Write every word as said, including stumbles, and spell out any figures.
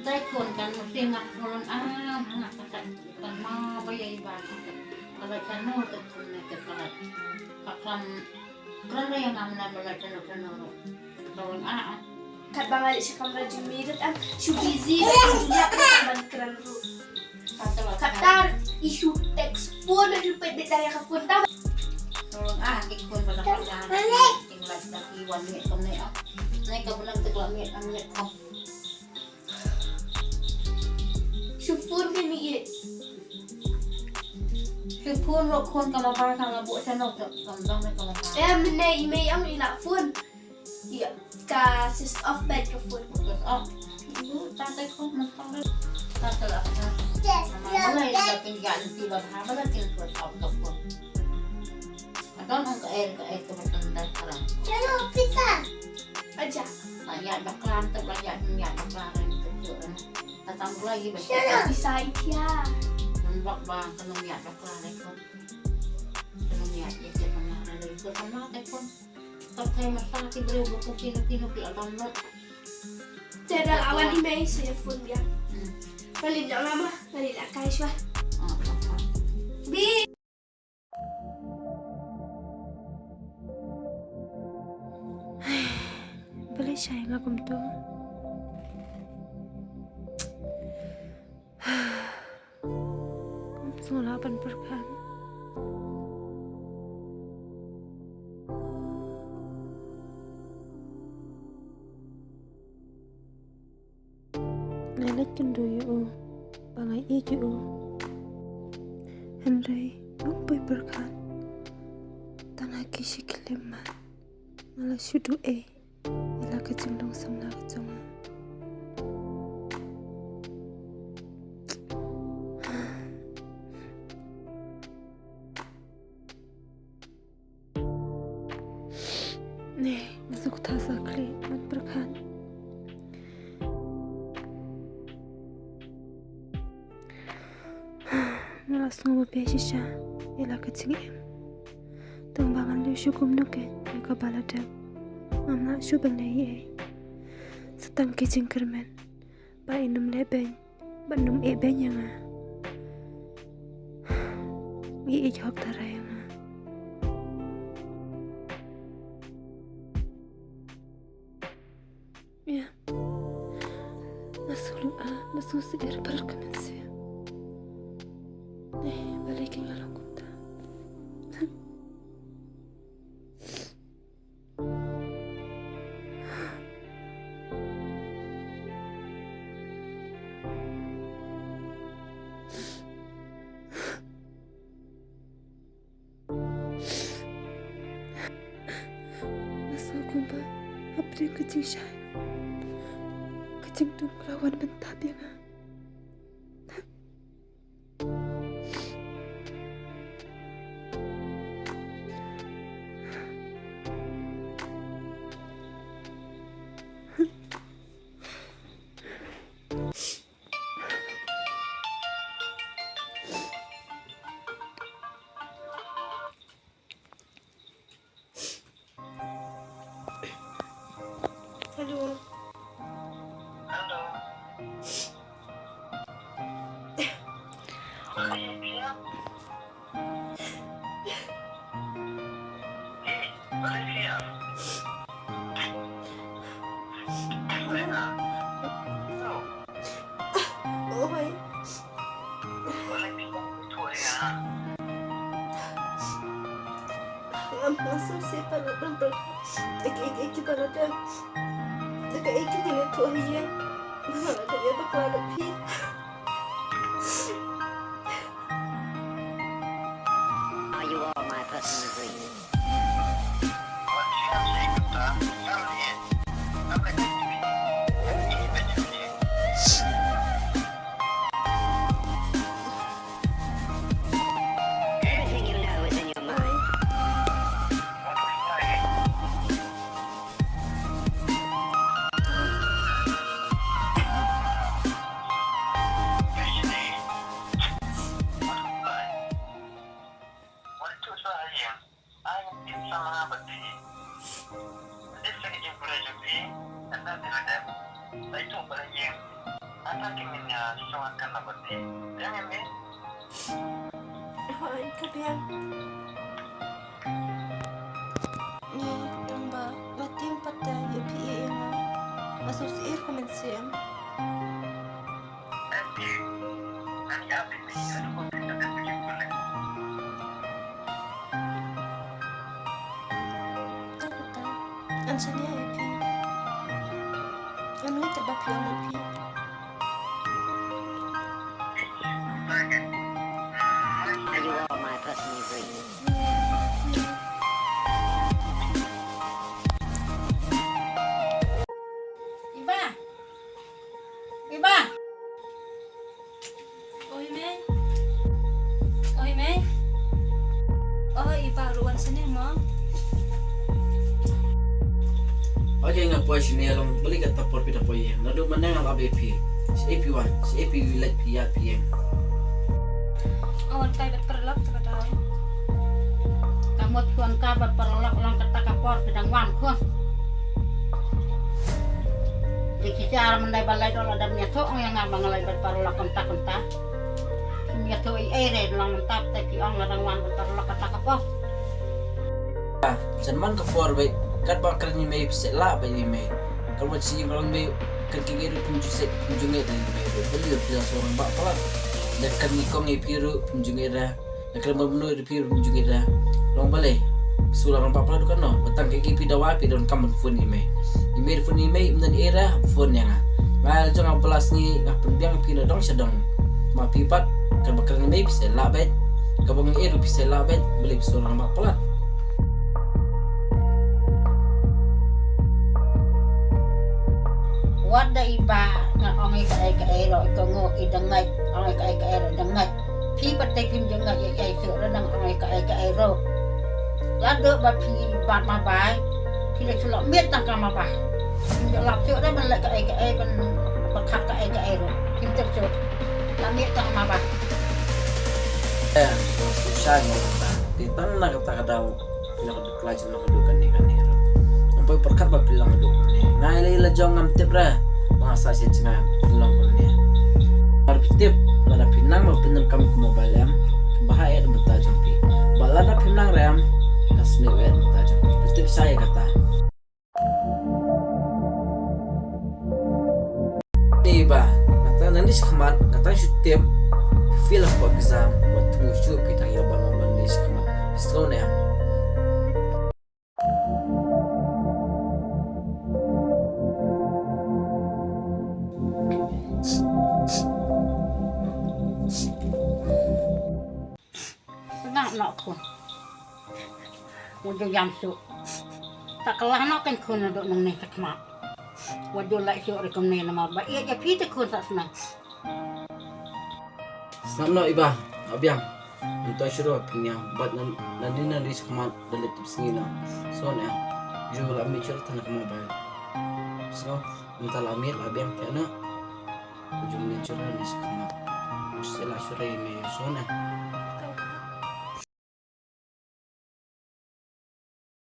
Te khun kan mesti ngak khun ah, ngak ka kan ma ba ïa i ba. Ka la chano te khun ne te ka la. Ka klam kram ïa ngam na ba la chano chano ro. Khun ah. Kat ba ngai shi kamra jingmirit am shu busy ba shu ïap man kran ru. Katar i shu text phone, i shu pet bit ïa ka phone tam. Khun ah, ki khun ba la ka la. Ting la da ki wan ne kam ne ah. Ne ka bulan te la ne am ne kam. Shu phone ke mi ye. Shu phone ro khun ka ma ba ka la bu chano te kam dang ne ka ma ba. Em ne i mei am i la phone. Iya, ka switch off bad ka phone. Switch off. Ibu, ta te khun ma ta le. Ta te la ta. Yes, ma ba la kin ga ti ba ha ba la kin switch off ka phone. Adon ong ka air ka air ka batan da kara. Chalo pizza. Aja. Ba ya bakla te ba ya ya bakla ran te tu. Ta tang bla yi ba. Chalo pizza itia. Nang bak ba ka nang ya bakla ran ko. Ka nang ya ya te ka ma ran ko ka ma te ko. Ta te ma ta ki bro ko ki no ki no ki adon no. Te da awan i mei se phone ya. Hmm. Paling da lama, paling la kai shwa. Ah, ah, ah. Bi. Balei shai nga kumto? Kum sngewlah ban pyrkhat. Nga leit kynduh ïa u ba nga ïeit ïa u. Hynrei ngam poi pyrkhat. Tang ha ki shi khyllipmat nga la shu duh ei ïa la ka jinglong samla ka jong nga. Ne, nga suk tha sa khlieh ban pyrkhat. Nga la sngew ba phi shisha ïa la ka jingim. Tang ba ngan leh shu kumno keiñ ïa kaba la dep. Ngam lah shu ban leh ei ei. Sa tang ki jingkyrmen ba in ym leh beiñ. Ban ym ïeh beiñ ïa nga. Ngi ïeit hok tara ïa nga. Ïa. Nga sngewlynga, nga sngewsih ïa ka mynsiem. Eh, balei ki nga long kumta. Nga sngew kumba hapdeng ka jingshai, ka jingdum ka la wan mynta ïa nga. Hello. Hello. Oi. Ngam, ngam sngewsih palat namar da kaei kaei kaba la dep. Da kaei kaei kaba nga ïathuh ha ïing. Ba nga la dep ïa bakla da phi. Are you all my personal agreement? Everything you know is in your mind. Ata ki min ya suwa kan na bati. Yang ini. Hoi, ka biang. Ni tang ba nga tieng pat te ïa phi ïa nga. Nga sngewsih ka mynsiem. Ngan shaniah ïa phi. Ngan ngeit ba phi ong ïa phi. Iba. Iba. Oi, Mei. Oi, Mei. Oi, Iba, ruh wan shane mo. Oi, nga poi shane, long bali kata por phi da poi ïa. Naduh mynne nga la ap ïa phi. Shaei phi wan, shaei phi leit phi ïaid phi ïeng. Wan kai bad paralok te ka daw. Ka mut phi wan kai bad paralok long kata ka por phi dang wan khun. Ïa ki jar mynta ba leit ong lada ym ïathuh ong ïa nga ba nga leit bad paralok kumta kumta. Ym ïathuh ei ei re, long mynta te phi ong la dang wan bad paralok kata ka por. Jan man ka por beit, katba kren ïa mei phi seh lah beit ïa mei. Katba shu ïa kren mei, kren kiei kiei ruh phim ju seh, phim ju ngeit ïa mei ruh. Balei phi la shu rangbah palat? Da kren nyngkong ïa phi ruh phim ju ngeit re. Da kren mano mano ïa phi ruh phim ju ngeit re. Long balei? Shu la rangbah palat duh katno? Ba tang kiei kiei phi dawa phi donkam ban phone ïa mei. Ïa mei phone ïa mei, ym don ei re phone ïa nga. Nga la jong nga ba la sngi nga pynbiang ïa phi na dong sha dong. Ma phi pat, katba kren ïa mei phi seh lah beit. Katba nga ïeit ruh phi seh lah beit, balei phi shu rangbah palat? Wat da Iba nga ong ïa kaei kaei ruh, i kohnguh i dang ngeit, ong ïa kaei kaei ruh i dang ngeit. Phi pat te phim ju ngeit ïa kaei shuh ruh, dang ong ïa kaei kaei ruh. Lada ba phi bat ma Bai, phi la shu lap miet tang ka ma Bai. Phim ju lap shuh ruh ban leh kaei kaei, ban pyrkhat kaei kaei ruh. Phim tip shuh. Lap miet tang ma Bai. Eh, shisha nga ong ta. Te tang na kata ka daw phi la ka duk la jin long ka duk kane kane ruh. Ngam poi pyrkhat ba phi long ka duk kane. Nga ïa la jong ngam tip re. Ba nga sah sha jngai phi long kane. Mar phi tip, lada phi nang ba phin donkam ka mobile em, ka bha eh da bynta jong phi. Ba lada phi nang re em, ka sniew eh da bynta jong phi. Phi tip shai ïa kata. Ni ba, nga tang nangne shakhmat, nga tang shu tip, phi la poi exam, wat thmu shuh phi tang ïa ban wan nangne shakhmat. Phi sngew ne em? Sngap noh khun. Wat ju ïam shuh. Sa kylla noh kein khun naduh nangne shakhmat. Wat ju leh shuh re kumne namar ba ïeit ïa phi te khun sa sngap. Sngap noh Iba, la biang. Mynta shuh ruh phin ïam bad nan, nangne nangne shakhmat da leit tip sngi noh. Sngap ne. Ju la miet shuh tang ka mobile. Sngap, mynta la miet la biang te noh. Ju miet shuh nangne shakhmat. Sngap la shuh re me sngap ne.